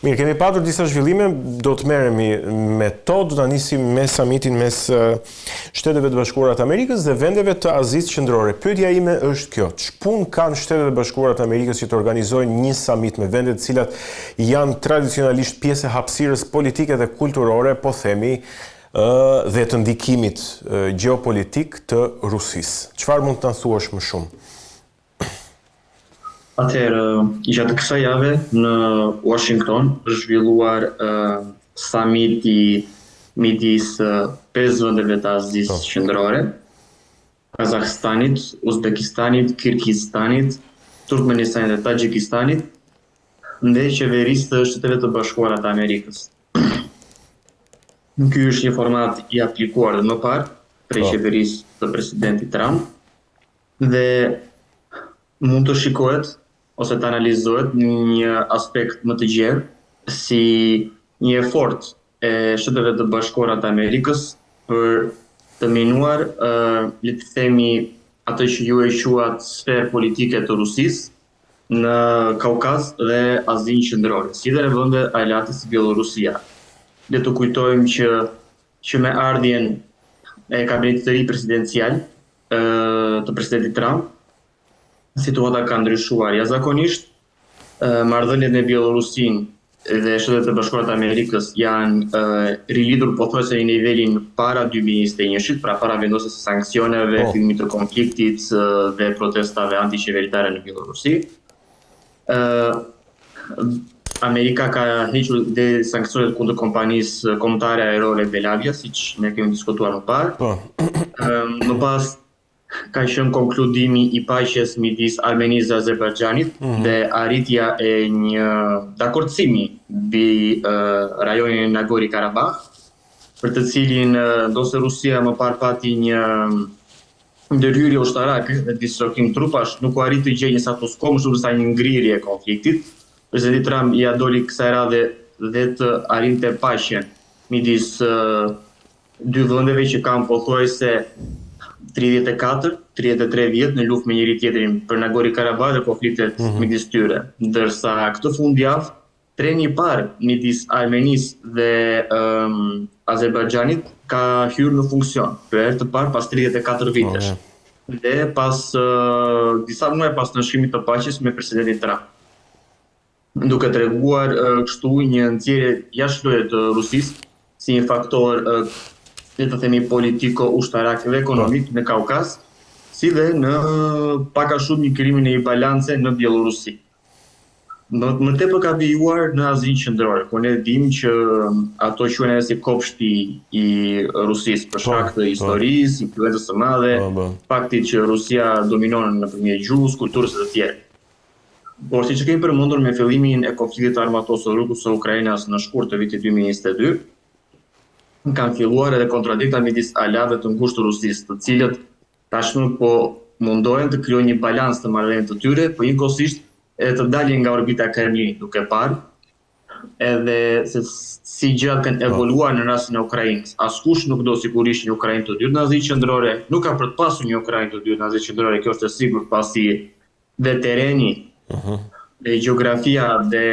Mirë, kemi patur disa zhvillime, do të merremi me to, do ta nisim me samitin mes Shteteve të Bashkuara të Amerikës dhe vendeve të Azisë Qendrore. Pyetja ime është kjo, ç'punë kanë Shtetet e Bashkuara të Amerikës që të organizojnë një samit me vende të cilat janë tradicionalisht pjesë e hapësirës politike dhe kulturore, po themi, ë dhe të ndikimit gjeopolitik të Rusisë? Çfarë mund të na thuash më shumë? Atëherë, gjatë kësaj jave në Washington është zhvilluar uh, samiti midis pesë vendeve të Azisë po. Qendrore, Kazahstanit, Uzbekistanit, Kirgizistanit, Turkmenistanit dhe Taxhikistanit, dhe qeverisë së Shteteve të Bashkuara të Amerikës. Ky është një format i aplikuar dhe më parë prej po. qeverisë së presidentit Trump Dhe mund të shikohet ose të analizohet në një aspekt më të gjerë si një efort e Shteteve të Bashkuara të Amerikës për të minuar, le të themi, atë që ju e quat sferë politike të Rusisë në Kaukaz dhe Azinë Qendrore, si dhe në vende aleate si Bjellorusia. Le të kujtojmë që që me ardhjen e kabinetit të ri presidencial të presidentit Trump, situata ka ndryshuar jashtëzakonisht. Marrëdhëniet me Bjellorusinë dhe Shtetet e Bashkuara të Amerikës janë rilidhur pothuajse në nivelin para 2021-shit, pra para vendosjes së sanksioneve, po. fillimit të konfliktit dhe protestave antiqeveritare në Bjellorusi. Amerika ka hequr dhe sanksionet kundër kompanisë kombëtare ajrore Belavia, siç ne kemi diskutuar më parë. Po. Më pas ka qenë konkludimi i paqes midis Armenisë dhe Azerbajxhanit mm -hmm. dhe arritja e një dakordësimi mbi uh, rajonin e Nagorno-Karabakh, për të cilin ndonëse Rusia më parë pati një ndërhyrje ushtarake dhe dislokim trupash, nuk u arrit të gjejë një status quo më shumë se sa një ngrirje e konfliktit. Presidenti Trump ia doli kësaj radhe dhe të arrinte paqen midis dy vendeve që kanë pothuajse 34, 33 vjet në luftë me njëri-tjetrin për Nagorno-Karabakh dhe konfliktet mm -hmm. midis tyre. Ndërsa këtë fundjavë Treni i parë midis Armenisë dhe um, Azerbajxhanit ka hyrë në funksion për herë të parë pas 34 vitesh. Oh, dhe pas uh, disa muaj pas nënshkrimit të paqes me presidentin Trump. Duke treguar uh, kështu një nxjerrje jashtë loje të Rusisë si një faktor uh, le të themi politiko, ushtarak dhe ekonomik po. në Kaukaz, si dhe në pak a shumë një krijimin e një balance në Bjellorusi. Më, më tepër ka vijuar në Azinë Qendrore, ku ne dimë që um, ato quhen edhe si kopshti i Rusisë për po, shkak të po. historisë, influencës së madhe, po, faktit që Rusia dominon nëpërmjet gjuhës, kulturës e të tjerë. Por siç e kemi përmendur me fillimin e konfliktit të armatosur ruso-ukrainas në shkurt të vitit 2022, kanë filluar edhe kontradikta midis aleatëve të ngushtë të Rusisë, të cilët tashmë po mundohen të krijojnë një balancë të marrëdhënieve të tyre, po njëkohësisht edhe të dalin nga orbita e Kremlinit, duke parë edhe se si gjërat kanë po. evoluar në rastin e Ukrainës. Askush nuk do sigurisht një Ukrainë të dytë në Azinë Qendrore, nuk ka për të pasur një Ukrainë të dytë në Azinë Qendrore, kjo është e sigurt pasi dhe terreni uh mhm. -huh. dhe gjeografia dhe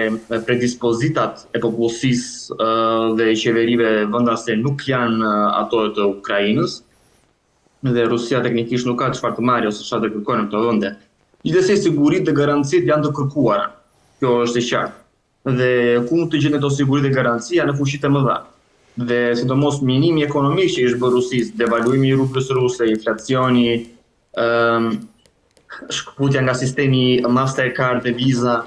predispozitat e popullsisë dhe qeverive vendase nuk janë ato të Ukrainës. dhe Rusia teknikisht nuk ka çfarë të marrë ose çfarë të kërkojë në këto vende. Gjithsesi siguritë dhe garancitë janë të kërkuara. Kjo është e qartë. Dhe ku mund të gjenden këto siguri dhe garanci janë në fuqitë e mëdha. Dhe sidomos minimi ekonomik që i është bërë Rusisë, devaluimi i rublës ruse, inflacioni, ëm shkëputja nga sistemi Mastercard dhe Visa,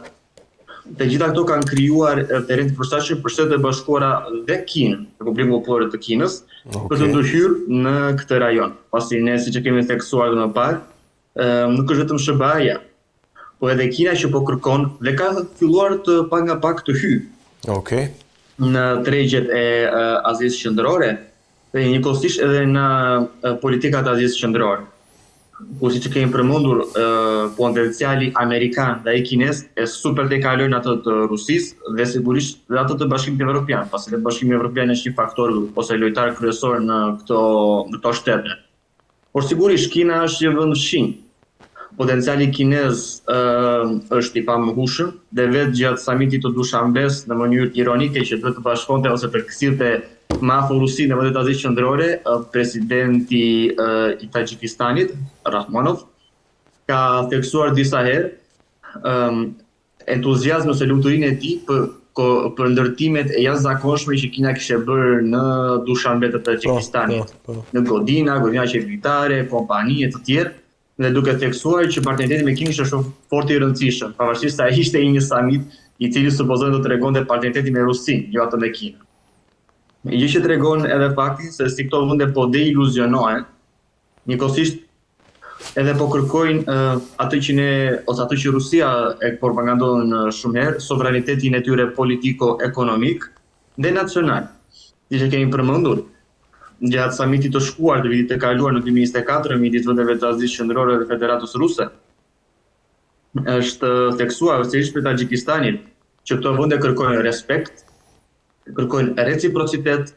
Të gjitha këto kanë krijuar terren të përshtatshëm për Shtetet e Bashkuara dhe Kinën, Republikën Popullore të Kinës, okay. për të ndërhyrë në këtë rajon. Pasi ne siç e kemi theksuar edhe më parë, nuk është vetëm SHBA-ja, po edhe Kina që po kërkon dhe ka filluar të pak nga pak të hyjë. Okej. Okay. Në tregjet e Azisë Qendrore dhe njëkohësisht edhe në politikat e Azisë Qendrore. Ku siç e kemi përmendur, potenciali amerikan dhe ai kinez e super tejkalojnë atë të Rusisë dhe sigurisht dhe atë të Bashkimit Evropian, pasi dhe Bashkimi Evropian është një faktor ose lojtar kryesor në këto në këto shtete. Por sigurisht Kina është një vend fqinj. Potenciali kinez është i pamohueshëm dhe vetë gjatë samitit të Dushanbes në mënyrë ironike që duhet të bashkonte ose të sillte më afër Rusinë dhe vendet e Azisë Qendrore, presidenti i Taxhikistanit, Rahmonov, ka theksuar disa herë entuziazmin ose lumturinë e tij për për ndërtimet e jashtëzakonshme që Kina kishte bërë në Dushanbe të Taxhikistanit, po, po, po. në godina, godina qeveritare, kompani e të tjerë, dhe duke theksuar që partneriteti me Kinën ishte shumë fort i rëndësishëm, pavarësisht se ai ishte i një samit i cili supozohej do të tregonte partneritetin me Rusinë, jo atë me Kinën. Gjë që tregon edhe faktin se si këto vende po deiluzionohen, njëkohësisht edhe po kërkojnë uh, atë që ne ose atë që Rusia e propagandon shumë herë, sovranitetin e tyre politiko-ekonomik dhe nacional. Siç e kemi përmendur, gjatë samitit të shkuar të vitit të kaluar në 2024 midis vendeve të Azisë Qendrore dhe Federatës Ruse, është theksuar veçanërisht prej Taxhikistanit që këto vende kërkojnë respekt, kërkojnë reciprocitet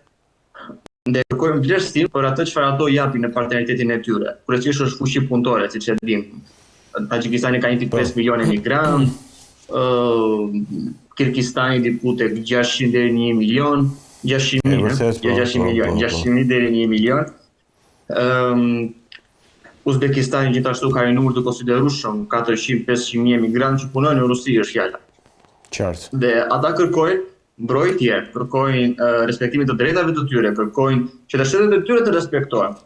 dhe kërkojnë vlerësim për atë çfarë ato japin në partneritetin e tyre. Kryesisht është fuqi punëtore, siç e dimë. Taxhikistani ka 1.5 po. milion emigrantë, ë Kirgistani diku tek 600 deri në 1 milion, 600 mijë, jo 600 po, milion, 600 po, mijë deri në 1 milion. Ëm Uzbekistani gjithashtu ka një numër të konsiderueshëm, 400-500 mijë emigrantë që punojnë në Rusi është fjala. Qartë. Dhe ata kërkojnë mbrojtje, kërkojnë uh, respektimin të drejtave të tyre, kërkojnë që të shtetet e tyre të respektohen.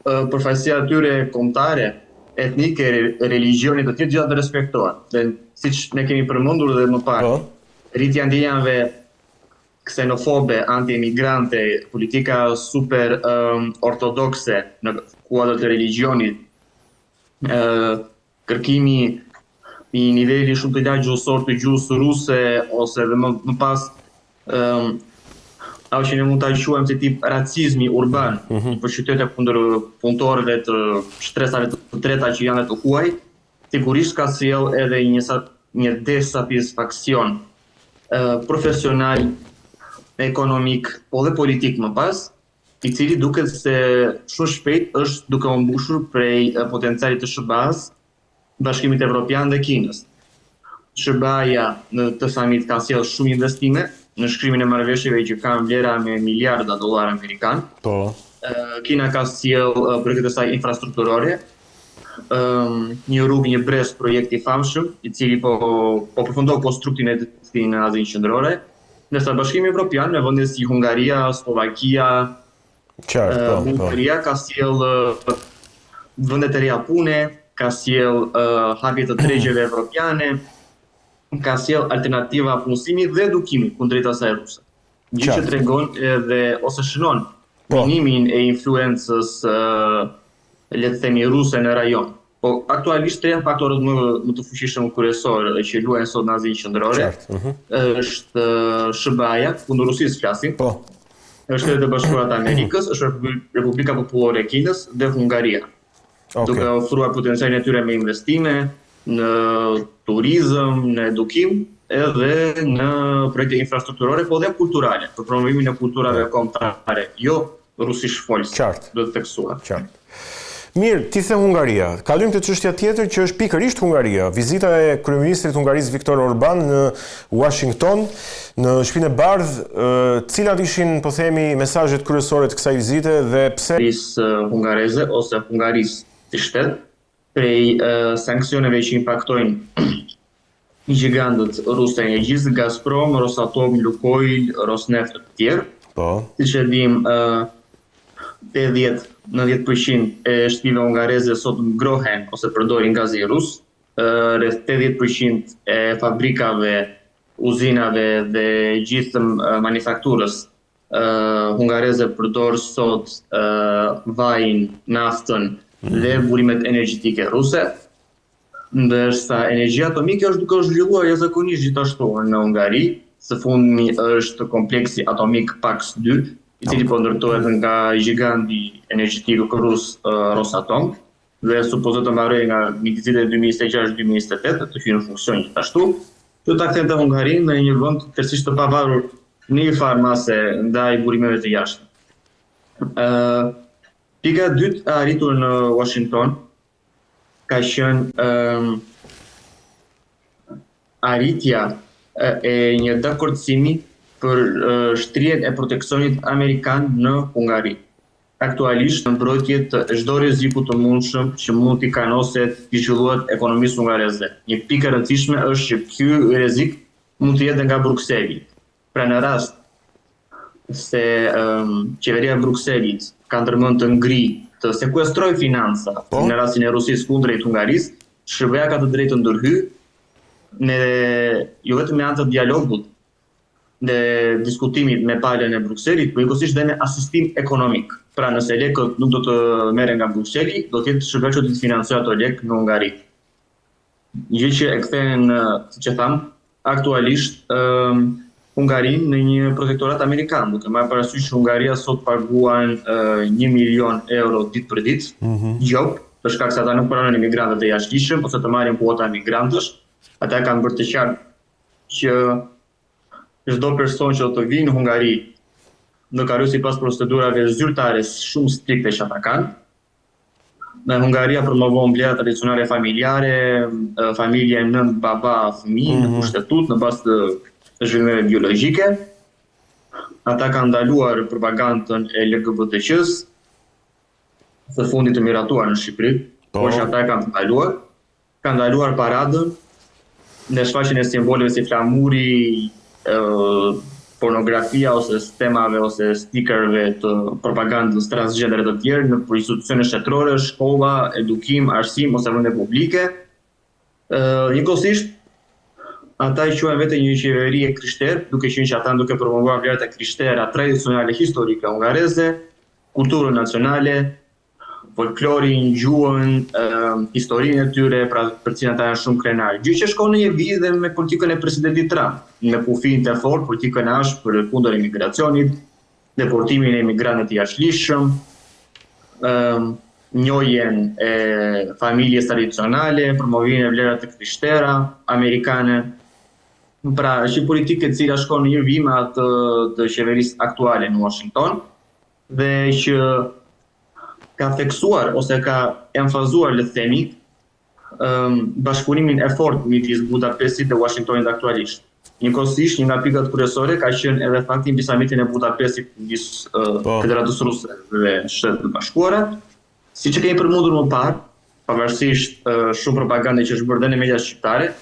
Uh, përfaqësia e tyre kombëtare, etnike, religjioni të tjerë gjitha të respektohen. Dhe siç ne kemi përmendur edhe më parë, po. rritja e ndjenjave ksenofobe, anti-emigrante, politika super um, ortodokse në kuadër të religjionit, uh, kërkimi i një niveli shumë të lartë gjuhësor të gjuhës ruse ose edhe më, më pas ëm um, ajo që ne mund ta quajmë si tip racizmi urban mm -hmm. për qytete kundër punëtorëve të shtresave të treta që janë të huaj, sigurisht ka sjell edhe një sa një desatisfaksion uh, profesional, ekonomik, po dhe politik më pas, i cili duket se shumë shpejt është duke u mbushur prej potencialit të SHBA-s, Bashkimit Evropian dhe Kinës. SHBA-ja në këtë samit ka sjellë shumë investime në shkrimin e marrëveshjeve që kanë vlera me miliarda dollarë amerikan. Po. Kina ka sjellë projektet e saj infrastrukturore, një rrugë, një brez projekt i famshëm, i cili po po përfundon konstruktin e tij në Azinë Qendrore. Ndërsa Bashkimi Evropian me vende si Hungaria, Sllovakia, Qartë, po, po. Bullgaria ka sjellë vende të reja pune, ka sjellë uh, hapje të tregjeve evropiane, ka sjellë alternativa punësimi dhe edukimi kundrejt asaj ruse. Gjë që tregon edhe ose shënon po. minimin e influencës uh, le të themi ruse në rajon. Po aktualisht tre janë faktorët më më të fuqishëm kryesorë që luajnë sot në Azinë Qendrore. Qartë. Uh mhm. -huh. Është SHBA-ja, kundër Rusisë flasim. Po. Është Shtetet e Bashkuara të Amerikës, është Republika Popullore e Kinës dhe Hungaria. Okay. Duke ofruar potencialin e tyre me investime në turizëm, në edukim edhe në projekte infrastrukturore, po dhe kulturale, për promovimin e kulturave po. kombëtare, jo rusishtfolëse. Qartë. Duhet theksuar. Qartë. Mirë, ti the Hungaria. Kalojmë te çështja tjetër që është pikërisht Hungaria. Vizita e kryeministrit të Hungarisë Viktor Orban në Washington, në Shtëpinë e Bardhë, cilat ishin, po themi, mesazhet kryesore të kësaj vizite dhe pse? Hungareze ose Hungarisë si shtet prej sanksioneve që impaktojnë gjigantët rusë të energjisë, Gazprom, Rosatom, Lukoil, Rosneft e të tjerë. Po. Siç e dimë, ë 80-90% e shtëpive hungareze sot ngrohen ose përdorin gazin rus. Rreth 80% e fabrikave, uzinave dhe gjithë manifakturës hungareze përdor sot vajin, naftën dhe mhm. burimet energjetike ruse. Ndërsa energjia atomike është duke u zhvilluar jashtëzakonisht gjithashtu në Hungari, së fundmi është kompleksi atomik Paks 2, i cili po ndërtohet nga gjiganti energjetik rus Rosatom dhe supozohet të mbarojë nga midis viteve 2026-2028 të hyjë në funksion gjithashtu. Do ta kthente Hungarinë në një vend tërësisht të pavarur në një farë mase ndaj burimeve të jashtme. Ë pika e dytë e arritur në Washington. ka qenë um, arritja e një dakordësimi për shtrirjen e proteksionit amerikan në Hungari. Aktualisht në mbrojtje të çdo rreziku të mundshëm që mund t'i kanoset, t'i zhvillohet ekonomisë hungareze. Një pikë e rëndësishme është që ky rrezik mund të jetë dhe nga Brukseli. Pra në rast se um, qeveria e Brukselit ka ndërmend të ngrijë, të sekuestrojë financa, po? në rastin e Rusisë kundrejt Hungarisë, SHBA ka të drejtë të ndërhyjë me jo vetëm me anë të dialogut dhe diskutimit me palën e Brukselit, por njëkohësisht dhe me asistim ekonomik. Pra nëse lekët nuk do të merren nga Brukseli, do të jetë SHBA që do të financojë ato lekë në Hungari. Gjë që e kthen, siç e thamë, aktualisht ëm Hungarinë në një protektorat amerikan, duke marrë parasysh që Hungaria sot paguan 1 milion euro ditë për ditë, mm -hmm. gjobë, për shkak se ata nuk pranojnë emigrantët e jashtëligjshëm ose të marrin kuota emigrantësh. Ata kanë bërë të qartë që çdo person që do të vijë në Hungari do kalojë sipas procedurave zyrtare shumë strikte që ata kanë. Në Hungaria promovon vlerat tradicionale familjare, familje nënë, baba, fëmijë mm -hmm. në mhm. kushtetutë në bazë të zhvillimeve biologjike. Ata kanë ndaluar propagandën e LGBTQ-s, së fundi të miratuar në Shqipëri, po. por që ata e kanë ndaluar. Kanë ndaluar paradën dhe shfaqjen e simboleve si flamuri, pornografia ose stemave ose stikerëve të propagandës transgender e të tjerë në institucione shtetërore, shkolla, edukim, arsim ose vende publike. Njëkohësisht ata e quajnë veten një qeveri e krishterë, duke qenë që ata janë duke promovuar vlerat e krishtera tradicionale historike hungareze, kulturën nacionale, folklorin, gjuhën, historinë e tyre, pra për të cilën ata janë shumë krenarë. Gjë që shkon në një vijë dhe me politikën e presidentit Trump, me kufinjtë e fortë, politikën e ashpër kundër emigracionit, deportimin e emigrantëve të jashtëligjshëm, njohjen e familjes tradicionale, promovimin e vlerave të krishtera amerikane. Pra, është një politikë e cila shkon në një vijë me atë të qeverisë aktuale në Washington dhe që ka theksuar ose ka emfazuar le të themi bashkëpunimin e fortë midis Budapestit dhe Washingtonit aktualisht. Njëkohësisht, një nga pikat kryesore ka qenë edhe fakti mbi samitin e Budapestit midis po. Federatës Ruse dhe Shteteve të Bashkuara. Siç e kemi përmendur më parë, pavarësisht shumë propagande që është bërë dhe në mediat shqiptare,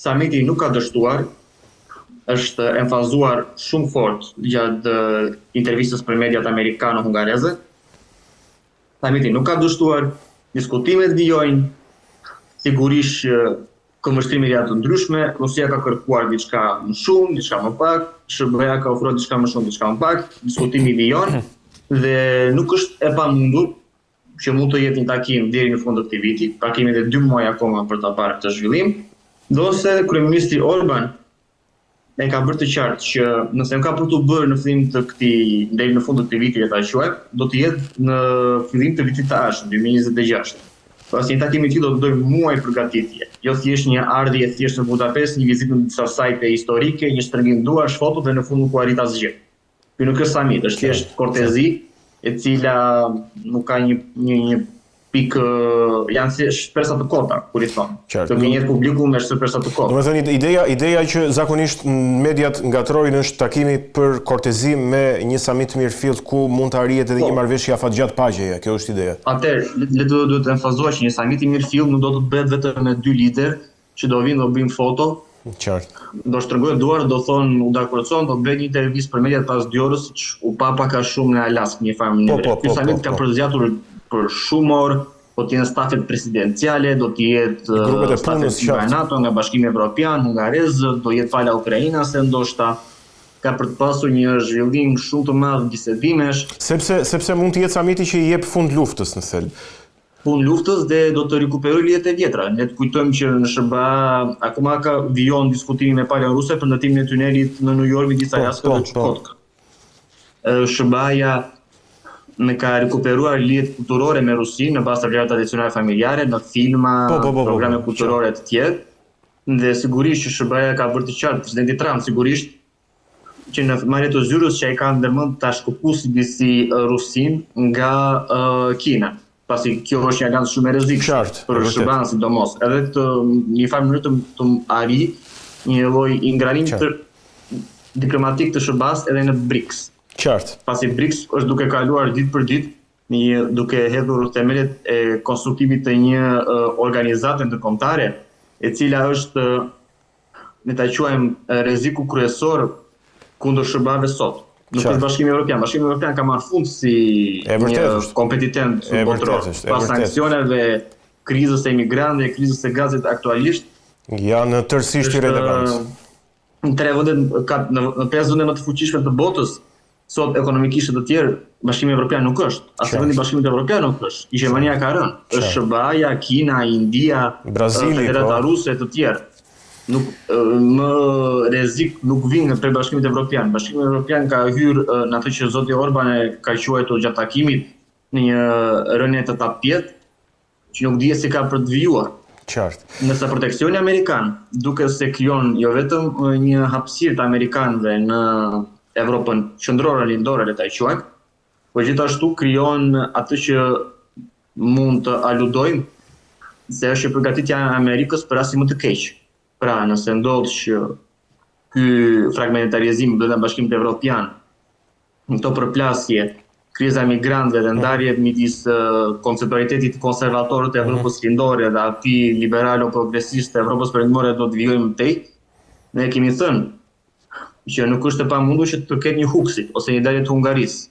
Samiti nuk ka dështuar, është emfazuar shumë fort gjatë intervistës për mediat amerikano-hungareze. Samiti nuk ka dështuar, diskutimet vijojnë, sigurisht që këndvështrimet janë të ndryshme, Rusia ka kërkuar diçka më shumë, diçka më pak, SHBA ka ofruar diçka më shumë, diçka më pak, diskutimi vijon dhe nuk është e pamundur që mund të jetë një takim deri në fund të këtij viti, pra kemi edhe dy muaj akoma për ta parë këtë zhvillim, ndonëse kryeministri Orban e ka bërë të qartë që nëse nuk ka për t'u bërë në fillim të këtij deri në fund të këtij viti le ta quajmë, do të jetë në fillim të vitit të ardhshëm, 2026. Pasi një takim i tillë do të dojë muaj përgatitje, jo thjesht një ardhje e thjeshtë në Budapest, një vizitë në disa sajte historike, një shtrëngim duarsh, foto dhe në fund nuk u arrit asgjë. Ky nuk është samit, është thjesht kortezi e cila nuk ka një një një pikë janë si shpresa të kota, kur i thonë. Të gënjehet publiku me shpresa të kota. Domethënë ideja ideja që zakonisht mediat ngatërrojnë është takimi për kortezi me një samit të mirëfilltë ku mund të arrihet edhe po. një marrëveshje afatgjatë paqeje, kjo është ideja. Atëherë, le të duhet të emfazohet që një samit i mirëfilltë nuk do të bëhet vetëm me dy liderë, që do vinë do bëjnë foto. Qartë. Do shtrëngojnë duart, do thonë u dakordësuam, do bëjnë një intervistë për mediat pas dy orës, siç u pa pak a shumë në Alaskë, një farë mënyre. Po, po, po, Ky samit po, ka po. për zgjatur për shumë orë, do të jenë stafet presidenciale, do të jetë grupet e punës nga NATO, nga Bashkimi Evropian, hungarezët, do jetë pala ukrainase ndoshta ka për të pasur një zhvillim shumë të madh bisedimesh. Sepse sepse mund të jetë samiti që i jep fund luftës në thelb. fund luftës dhe do të rikuperojë lidhjet e vjetra. Ne të kujtojmë që në SHBA akoma ka vijon diskutimi me palën ruse për ndërtimin e tunelit në New York midis po, Alaskës po, dhe po. Çukotkës. SHBA-ja në ka rikuperuar lidhjet kulturore me Rusinë në bazë të vlerave tradicionale familjare, në filma, po, po, po, po, programe po, kulturore të tjerë. Dhe sigurisht që SHBA-ja ka bërë të qartë presidenti Trump sigurisht që në marrje të zyrës që ai ka ndërmend ta shkëpusë disi Rusinë nga uh, Kina. Pasi kjo është një aleancë shumë e rrezikshme Qartë, për SHBA-në sidomos. Edhe të një farë mënyrë të, të arrijë një lloj ingranimi të diplomatik të SHBA-s edhe në BRICS. Qartë. Pasi BRICS është duke kaluar ditë për ditë në një duke hedhur themelet e konstruktimit të një organizate ndërkombëtare, e cila është ne ta quajmë rreziku kryesor kundër SHBA-ve sot. Nuk është Bashkimi Evropian. Bashkimi Evropian ka marrë fund si një kompetitent botëror. Pas sanksioneve, krizës së emigrantëve, krizës së gazit aktualisht, janë tërësisht irrelevant. Në tre vende ka në, në pesë vende më të fuqishme të botës, sot ekonomikisht të tjerë, Bashkimi Evropian nuk është. As vendi i Bashkimit Evropian nuk është. Gjermania ka rënë. Është SHBA-ja, Kina, India, Brazili, Federata po. Ruse e të tjerë. Nuk më rrezik nuk vjen prej Bashkimit Evropian. Bashkimi Evropian ka hyrë në atë që zoti Orban e ka quajtur gjatë takimit në një rënie të tatëpjetë, që nuk dihet si ka për të vijuar. Qartë. Ndërsa proteksioni amerikan duket se krijon jo vetëm një hapësirë të amerikanëve në Evropën qendrore lindore le ta quajmë, por gjithashtu krijon atë që mund të aludojmë se është përgatitja e Amerikës për rastin më të keq. Pra, nëse ndodh që ky fragmentarizim brenda Bashkimit Evropian në këto përplasje, kriza e migrantëve dhe ndarjet midis konceptualitetit konservator të Evropës mhm. Lindore dhe atij liberalo-progresist të Evropës Perëndimore do të vijojnë më tej. Ne kemi thënë që nuk është e pamundur që të ketë një Huxit ose një dalje të Hungarisë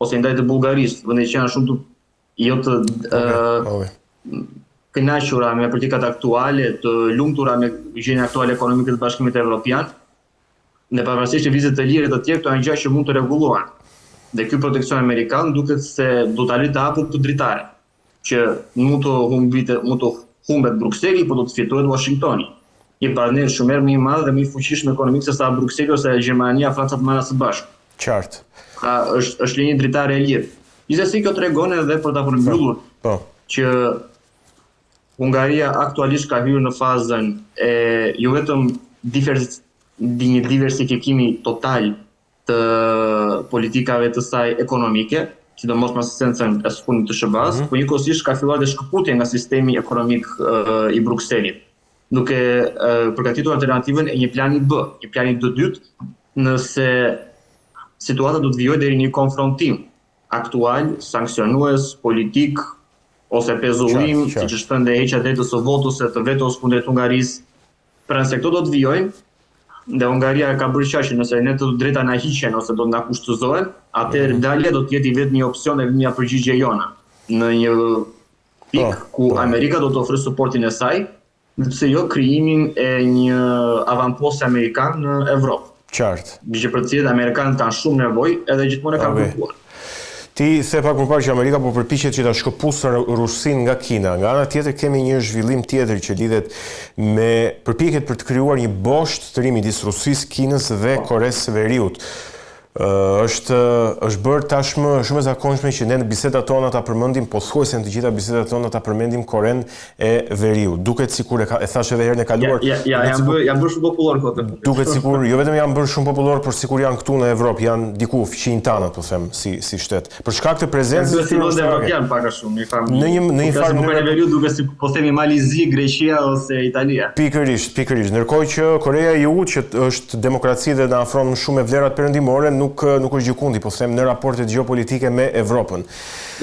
ose një dalje të Bullgarisë, vende që janë shumë të jo të okay. uh, kënaqura me politikat aktuale, të lumtura me gjendjen aktuale ekonomike të Bashkimit Evropian, Dhe pavarësisht lëvizjes të lirë e të tjerë, këto janë gjëra që mund të rregullohen. Dhe ky proteksion amerikan duket se do ta lërë të hapur këtë dritare, që mund të humbite, mund të humbet Brukseli, por do të fitohet Washingtoni. Një partner shumë herë më i madh dhe më i fuqishëm ekonomik se sa Brukseli ose Gjermania, Franca të marra së bashku. Qartë. Pra është është një dritare e lirë. Gjithsesi kjo tregon edhe për ta përmbyllur po. që Hungaria aktualisht ka hyrë në fazën e jo vetëm divers, një diversifikimi total të politikave të saj ekonomike, sidomos me asistencën e së fundit të SHBA-s, mm -hmm. por njëkohësisht ka filluar dhe shkëputje nga sistemi ekonomik uh, i Brukselit, duke uh, përgatitur alternativën e një plani B, një plani të dytë, nëse situata do të vijojë deri në një konfrontim aktual, sanksionues, politik ose pezullim, siç është thënë dhe heqja e drejtës së votës e të vetos kundrejt Hungarisë. Pra nëse këto do të vijojnë, dhe Hungaria e ka bërë qartë që nëse ne të drejta na hiqen ose do të na kushtëzohen, atëherë mhm. dalja do të jetë i vetmi opsion e vetmja përgjigje jona në një pikë po, ku po. Amerika do të ofrojë suportin e saj, Dhe pse jo krijimin e një avantposti amerikan në Evropë. Qartë. Gjë për të cilën amerikanët kanë shumë nevojë edhe gjithmonë e kanë kërkuar. Ti the pak më parë që Amerika po përpiqet që ta shkëpusë Rusinë nga Kina. Nga ana tjetër kemi një zhvillim tjetër që lidhet me përpjekjet për të krijuar një bosht të ri midis Rusisë, Kinës dhe Koresë së Veriut. Është është bërë tashmë shumë e zakonshme që ne në bisedat tona ta përmendim pothuajse në të gjitha bisedat tona ta përmendim Korenë e Veriut. Duket sikur e ka e thashë edhe herën e kaluar. Ja, ja, ja janë bërë janë bërë shumë popullor kohët. Duket sikur jo vetëm janë bërë shumë popullor, por sikur janë këtu në Evropë, janë diku fqinj tanë, po them, si si shtet. Për shkak të prezencës së tyre ushtarake. Evropian pak a shumë, një farë. Në një në një farë mënyrë Veriu duket si po themi Mali i Zi, Greqia ose Italia. Pikërisht, pikërisht. Ndërkohë që Koreja e Jugut, që është demokraci dhe na afron më shumë me vlerat perëndimore, nuk nuk është gjëkundi, po them në raportet gjeopolitike me Evropën.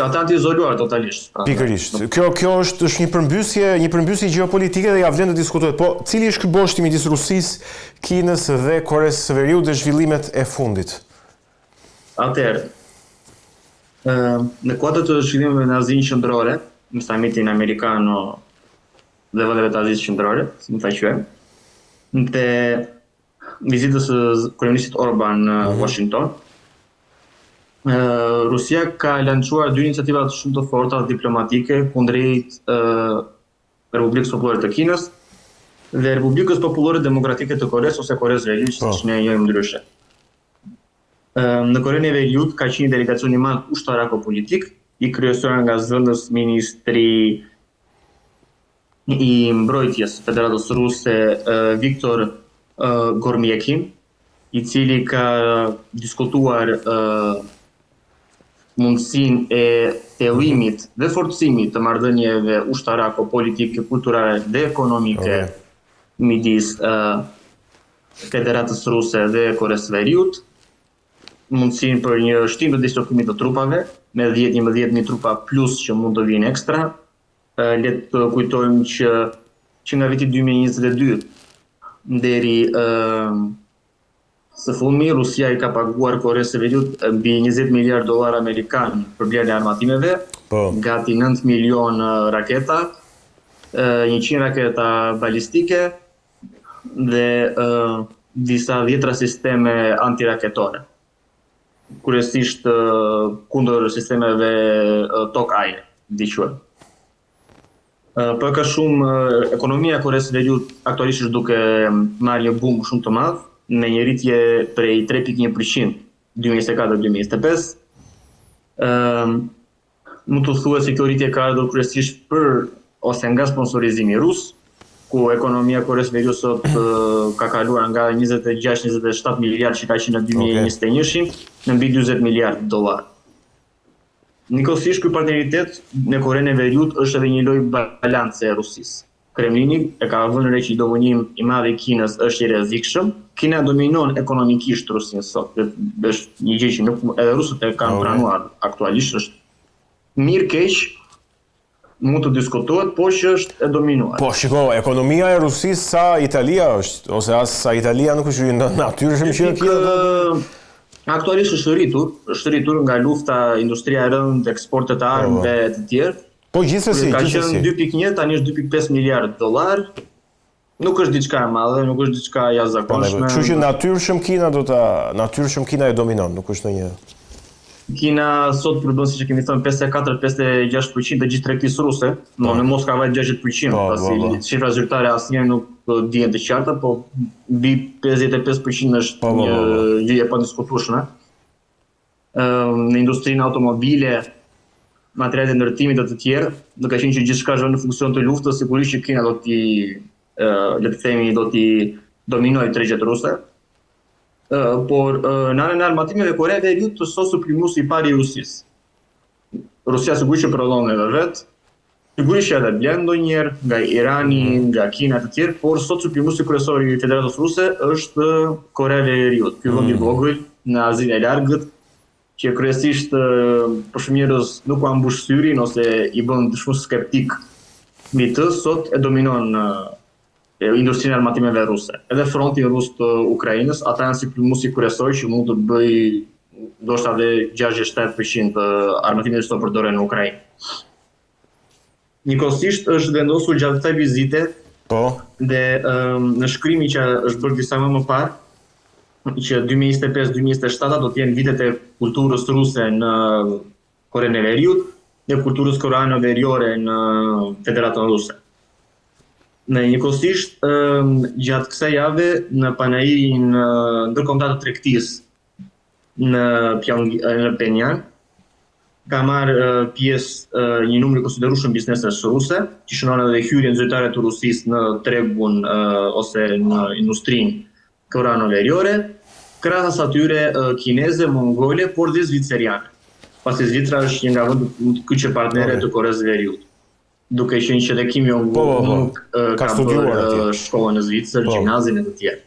Ata janë të izoluar totalisht. Pra, pikërisht. Kjo kjo është është një përmbysje, një përmbysje gjeopolitike dhe ia vlen të diskutohet. Po, cili është ky boshti midis Rusisë, Kinës dhe Koresë së Veriut dhe zhvillimet e fundit? Atëherë, në kuadër të zhvillimeve në Azinë Qendrore, në samitin amerikano dhe vendeve të Azisë Qendrore, si mund ta quajmë, dhe vizitës së kryeministrit Orban në mm -hmm. Washington, Rusia ka lançuar dy iniciativa shumë të forta diplomatike kundrejt Republikës Popullore të Kinës dhe Republikës Popullore Demokratike të Koresë ose Koresë Veriut, po. siç ne e njohim ndryshe. Në Korenë e Veriut ka qenë një delegacion i madh ushtarako-politik, i kryesuar nga zëvendës ministri i mbrojtjes së Federatës Ruse Viktor Gormjekin, i cili ka diskutuar. mundësinë e thellimit dhe forcimit të marrëdhënieve ushtarako, politike, kulturale dhe ekonomike okay. midis uh, Federatës Ruse dhe Koresë së Veriut, mundësinë për një shtim të dislokimit të trupave me 10-11 mijë trupa plus që mund të vijnë ekstra. Le të kujtojmë që që nga viti 2022 deri së fundmi Rusia i ka paguar Koresë së Veriut mbi 20 miliard dollar amerikan për blerjen e armatimeve, po. gati 9 milion raketa, 100 raketa balistike dhe disa dhjetra sisteme antiraketore. Kryesisht kundër sistemeve tokë-ajër, diquhen. Pak a shumë ekonomia e Koresë së Veriut aktualisht është duke marrë një boom shumë të madh, me një rritje prej 3.1% 2024-2025. Ëm mund të thuhet se kjo rritje ka ardhur kryesisht për ose nga sponsorizimi rus, ku ekonomia e Koresë së Veriut sot ka kaluar nga 26-27 miliard që ka qenë në 2021-shin në mbi 40 miliard dollar. Njëkohësisht ky partneritet me Korenë e Veriut është edhe një lojë balance e Rusisë. Kremlini e ka vënë re që dominim i madh i Kinës është i rrezikshëm. Kina dominon ekonomikisht Rusinë sot. Dhe është një gjë që nuk edhe rusët e kanë pranuar aktualisht është mirë keq mund të diskutohet, por që është e dominuar. Po, shiko, ekonomia e Rusisë sa Italia është, ose as sa Italia nuk është natyrshëm që kjo do të Aktualisht është rritur, është rritur nga lufta, industria e rëndë, eksportet e po, armëve e të tjerë. Po gjithsesi, gjithsesi. Ka qenë 2.1, tani është 2.5 miliard dollar. Nuk është diçka e madhe, nuk është diçka e jashtëzakonshme. Po, kështu që natyrshëm Kina do ta, natyrshëm Kina e dominon, nuk është ndonjë Kina sot përbën siç e kemi thënë 54-56% të gjithë tregtisë ruse, po. në mos ka vajt 60%, po, pasi po, po. shifra zyrtare asnjëherë nuk dihen të qarta, po mbi 55% është po, po, një po, po. gjë e padiskutueshme. Në industrinë automobile, materialet e ndërtimit e të tjerë, duke qenë që gjithçka është në funksion të luftës, sigurisht që Kina do t'i le të themi do t'i dominojë tregjet ruse. Por në anën e armatimeve Korea e Veriut është sot suplimuesi i parë i Rusisë. Rusia sigurisht që prodhon edhe vet, sigurisht që edhe blen ndonjëherë nga Irani, mm. nga Kina të tjerë, por sot suplimuesi kryesor i Federatës Ruse është Korea e Veriut. Ky vend i mm. vogël në Azinë e largët, që kryesisht për shumë njerëz nuk ua mbush syrin ose i bën shumë skeptik mbi të, sot e dominon industrinë e armatimeve ruse. Edhe frontin rus të Ukrainës, ata janë suplimuesi kryesor që mund të bëjë ndoshta edhe 60-70% të armatimeve që sot përdoren në Ukrainë. Njëkohësisht është vendosur gjatë kësaj vizite po dhe um, nënshkrimi që është bërë disa më më parë që 2025-2027 do të jenë vitet e kulturës ruse në Korenë e Veriut dhe kulturës koreano-veriore në Federatën Ruse. Në njëkohësisht, gjatë kësaj jave në panairin ndërkombëtar të tregtisë në Pyong në Phenian ka marrë pjesë një numër i konsiderueshëm biznesesh ruse, që shënon edhe hyrjen zyrtare të Rusisë në tregun ose në industrinë koreano-veriore, krahas atyre kineze, mongole, por dhe zviceriane. Pasi Zvicra është një nga vendet kyçe partnere të Koresë së Veriut. Duke qenë që dhe Kim Jong Un po, po, po. ka, ka studiuar shkollën në Zvicër, po. gjimnazin e të tjerë.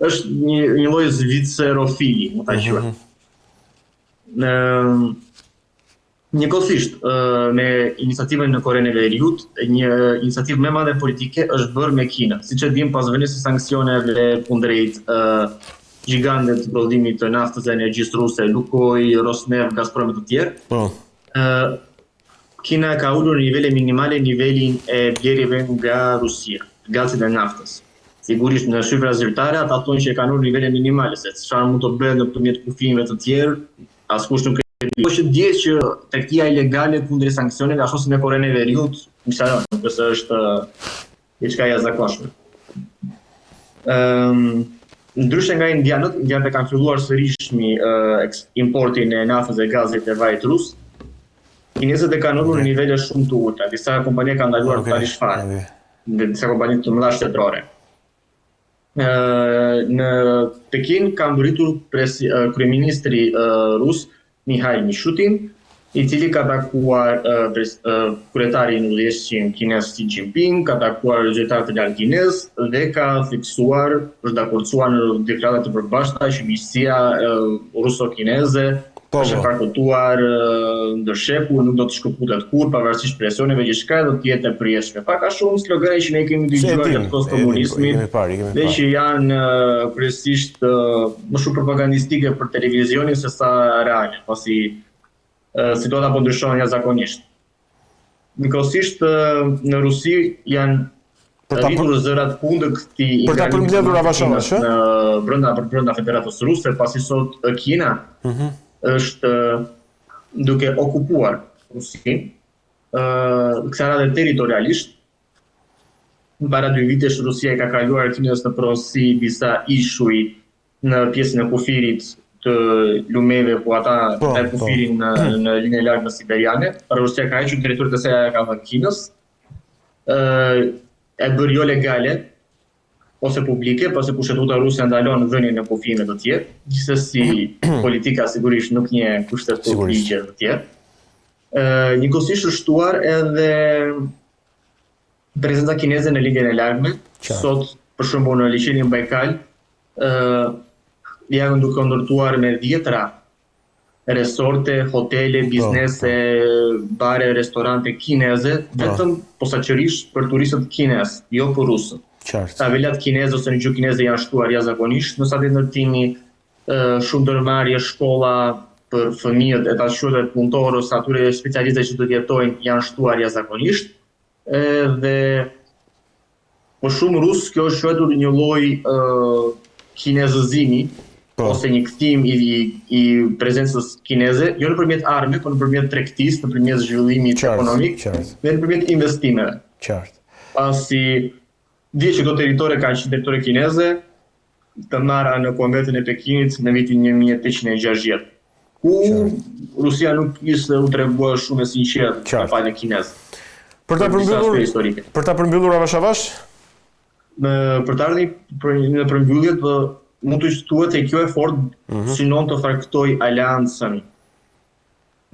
Është një një lloj zvicerofili, mund ta mhm, quaj. Mm -hmm. Në njëkohësisht me iniciativën në Korenë e Veriut, një iniciativë më e madhe politike është bërë me Kinën. Siç e dim, pas vënies së sanksioneve kundrejt gjigantëve të prodhimit të naftës dhe energjisë ruse, Lukoil, Rosneft, Gazprom e të tjerë. Po. Kina ka ulur në nivele minimale nivelin e blerjeve nga Rusia, gazit dhe naftës. Sigurisht në shifra zyrtare ata thonë që e kanë ulur në nivele minimale, se çfarë mund të bëhet nëpërmjet kufinjve të tjerë, askush nuk e di. Po që dihet që tregtia ilegale kundër sanksioneve, ashtu si me Korenë e Veriut, mishëron, nuk është se është diçka e jashtëzakonshme. Ëm ndryshe nga indianët, indianët e kanë filluar sërishmi uh, importin e naftës dhe gazit e vajit rus. Kinezët e kanë ulur në nivele shumë të ulëta. Disa kompani kanë ndaluar okay. totalisht fare. Okay. Dhe disa kompani të mëdha shtetërore. Në Pekin ka mbërritur presi, kryeministri rus. Mihail Mishutin, i cili ka takuar kryetarin udhëheqësin kinez Xi Jinping, ka takuar zyrtarë të lartë kinezë dhe ka theksuar, është dakordësuar në deklarata të përbashkëta që miqësia ruso-kineze po, është e po. farkëtuar ndër shekuj, nuk do të shkëputet kurrë pavarësisht presioneve gjithçka do të jetë e përjetshme. Pak a shumë slogane që ne kemi dëgjuar gjatë kohës komunizmit dhe që janë kryesisht më shumë propagandistike për televizionin se sa reale, pasi situata po ndryshon jashtëzakonisht. Njëkohësisht në Rusi janë për ta rritur zërat kundër këtij për ta përmbledhur avash avash në brenda për brenda Federatës Ruse, pasi sot Kina mm -hmm. është duke okupuar Rusinë, ë kësaj radhe territorialisht. Para dy vitesh Rusia i ka kaluar Kinës në pronësi disa ishuj në pjesën e kufirit të lumeve ku ata po, e po. kufirin në në linjën e largme siberiane, pra Rusia ka hequr territoret e saj ia ka dhënë Kinës. ë e bërë jo legale ose publike, pasi kushtetuta ruse ndalon dhënien e kufijve të tjerë. Gjithsesi politika sigurisht nuk njeh kushtetutë ligje të tjerë. Ë njëkohësisht është shtuar edhe prezenca kineze në Lindjen e Largme. Sot, për shembull, në liqenin Baikal, ë janë duke ndërtuar me dhjetra resorte, hotele, po, biznese, po. bare, restorante kineze, po. vetëm posaçërisht për turistët kinez, jo për rusët. Qartë. Tabelat kineze ose në gjuhë kineze janë shtuar jashtëzakonisht në stadin ndërtimi, shumë ndërmarrje, shkolla për fëmijët e të ashtuquajturve punëtorë ose atyre specialistëve që do të jetojnë janë shtuar jashtëzakonisht. Edhe për shumë rusë kjo është quajtur një lloj uh, kinezëzimi po. ose një kthim i, i, i prezencës kineze, jo nëpërmjet armëve, por nëpërmjet tregtisë, nëpërmjet zhvillimit qartë, ekonomik qartë. dhe nëpërmjet investimeve. Qartë. Pasi dihet që këto territore kanë qenë territore kineze, të marra në Konventën e Pekinit në vitin 1860, ku Rusia nuk ishte u tregua shumë e sinqertë me palën kineze. Për ta përmbyllur, për ta përmbyllur avash avash? Në për të ardhur për në përmbyllje do mund të thuhet se kjo e fortë mm -hmm. synon të farkëtojë aleancën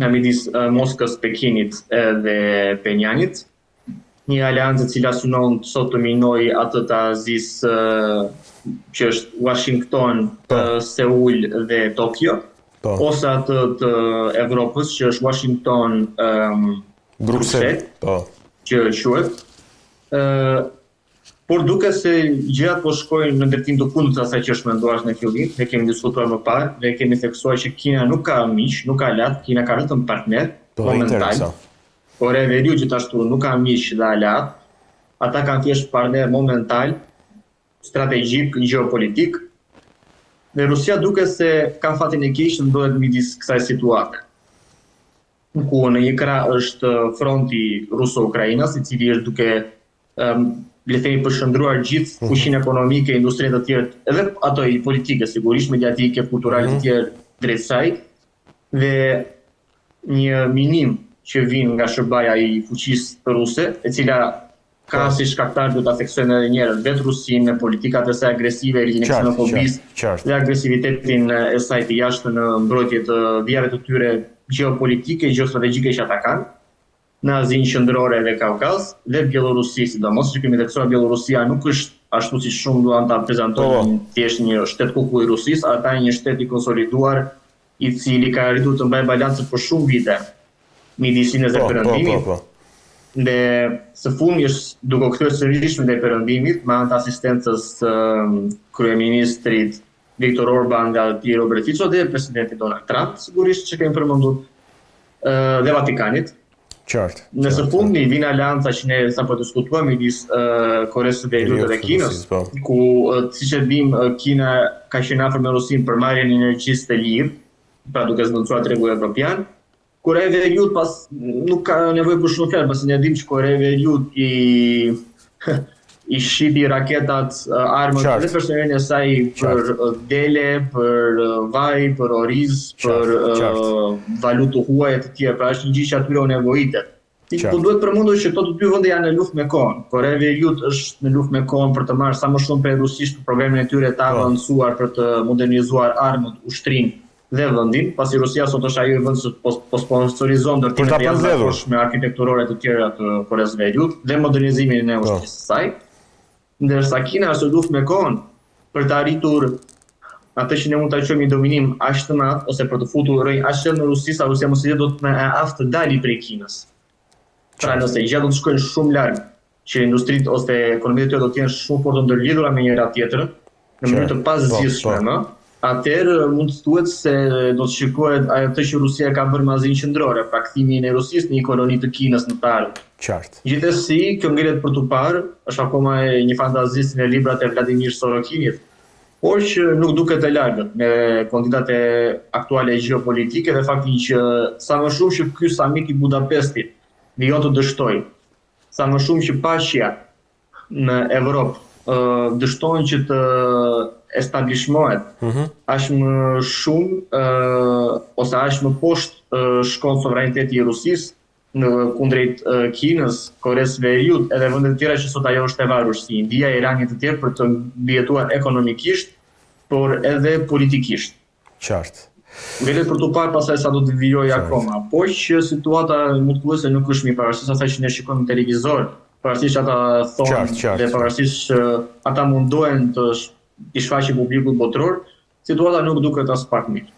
në midis Moskës, Pekinit dhe Phenjanit, një aleancë e cila synon sot të minojë atë të Azisë që është Washington, po. Seul dhe Tokyo, po. ose atë të Evropës që është Washington, um, Bruksel, po. që quhet. Ë por duket se gjërat po shkojnë në drejtim të kundërt të asaj që është menduar në fillim, ne kemi diskutuar më parë dhe kemi theksuar që Kina nuk ka miq, nuk ka aleat, Kina ka vetëm partner po, momental. Korea e Veriut gjithashtu nuk ka miq dhe aleatë, ata kanë thjesht partnerë momental, strategjik, gjeopolitik, dhe Rusia duket se ka fatin e keq të ndodhet midis kësaj situate, ku në një krah është fronti ruso-ukrainas, i cili është duke um, le të themi përqendruar gjithë mhm. fuqinë ekonomike, industrinë të tjerë, edhe ato i politike sigurisht, mediatike, kulturale të mhm. tjerë drejt saj. Dhe një minim që vjen nga SHBA-ja i fuqisë ruse, e cila ka po. si shkaktar do ta theksojmë edhe një herë vetë Rusinë me politikat e saj agresive, rritjen e ksenofobisë dhe agresivitetin e saj të jashtëm në mbrojtje të vijave të tyre gjeopolitike, gjeostrategjike që ata kanë në Azinë Qendrore dhe Kaukaz dhe Bjellorusi sidomos, siç kemi theksuar Bjellorusia nuk është ashtu si shumë duan ta prezantojnë po. thjesht një shtet kukull i Rusisë, ata janë një shtet i konsoliduar i cili ka arritur të mbajë balancën për shumë vite midis Kinës dhe po, po, Perëndimit. Po, po, po. Dhe së fundmi është duke u kthyer sërish ndaj Perëndimit me anë të asistencës së kryeministrit Viktor Orban nga atij Robert Fico dhe presidentit Donald Trump, sigurisht që kemi përmendur dhe Vatikanit. Qartë. Në së fundmi vjen aleanca që ne sapo diskutuam midis uh, Koresë së Veriut dhe Kinës, po. ku uh, siç e dimë Kina ka qenë afër me Rusinë për marrjen e energjisë të lirë, pra duke zëvendësuar tregun evropian. Korea e Veriut pas nuk ka nevojë për shumë fjalë, pasi ne dimë që Korea e Veriut i i shiti raketat, armët dhe personelin e saj për dele, për vaj, për oriz, për valutë të huaj e të tjera. Pra është një gjë që atyre u nevojitet. Po duhet përmendur që këto të dy vende janë në luftë me kohën. Korea e Veriut është në luftë me kohën për të marrë sa më shumë prej Rusisë për programin e tyre të po. avancuar për të modernizuar armët, ushtrinë. dhe vendin, pasi Rusia sot është ajo vend që po, po sponsorizon ndërtimet e jashtëzakonshme arkitekturore të tjera të Koresë së Veriut dhe modernizimin e po. ushtrisë së saj. Ndërsa Kina është në luftë me kohën për të arritur atë që ne mund ta quajmë një dominim aq të madh ose për të futur rrënjë aq thellë në Rusi sa Rusia mos të jetë dot më e aftë të dali prej Kinës. Pra nëse gjërat do të shkojnë shumë larg, që industritë ose ekonomitë e tyre do të jenë shumë fort të ndërlidhura me njëra tjetrën, në mënyrë të pazgjidhshme po, po. më, atëherë mund të thuhet se do të shikohet ajo që Rusia ka bërë me Azinë Qendrore, pra kthimin e Rusisë në një koloni të Kinës në të ardhmen. Qartë. Gjithsesi, kjo ngelet për t'u parë, është akoma një fantazi si në librat e Vladimir Sorokinit, por që nuk duket e largët me konditat e aktuale gjeopolitike dhe faktin që sa më shumë që ky samit i Budapestit vijon të dështojë, sa më shumë që paqja në Evropë dështon që të establishmohet, mm -hmm. aq më shumë ose aq më poshtë shkon sovraniteti i Rusisë në kundrejt Kinës, Koresë së Veriut edhe vende të tjera që sot ajo është e varur si India, Irani e të tjerë për të mbijetuar ekonomikisht, por edhe politikisht. Qartë. Ngelet për t'u parë pastaj sa do të vijojë akoma. Por që situata mund të thuhet se nuk është mirë, pavarësisht asaj që ne shikojmë në televizor, pavarësisht ata thonë qartë, qartë. dhe pavarësisht që ata mundohen të i shfaqin publikut botëror, situata nuk duket aspak mirë.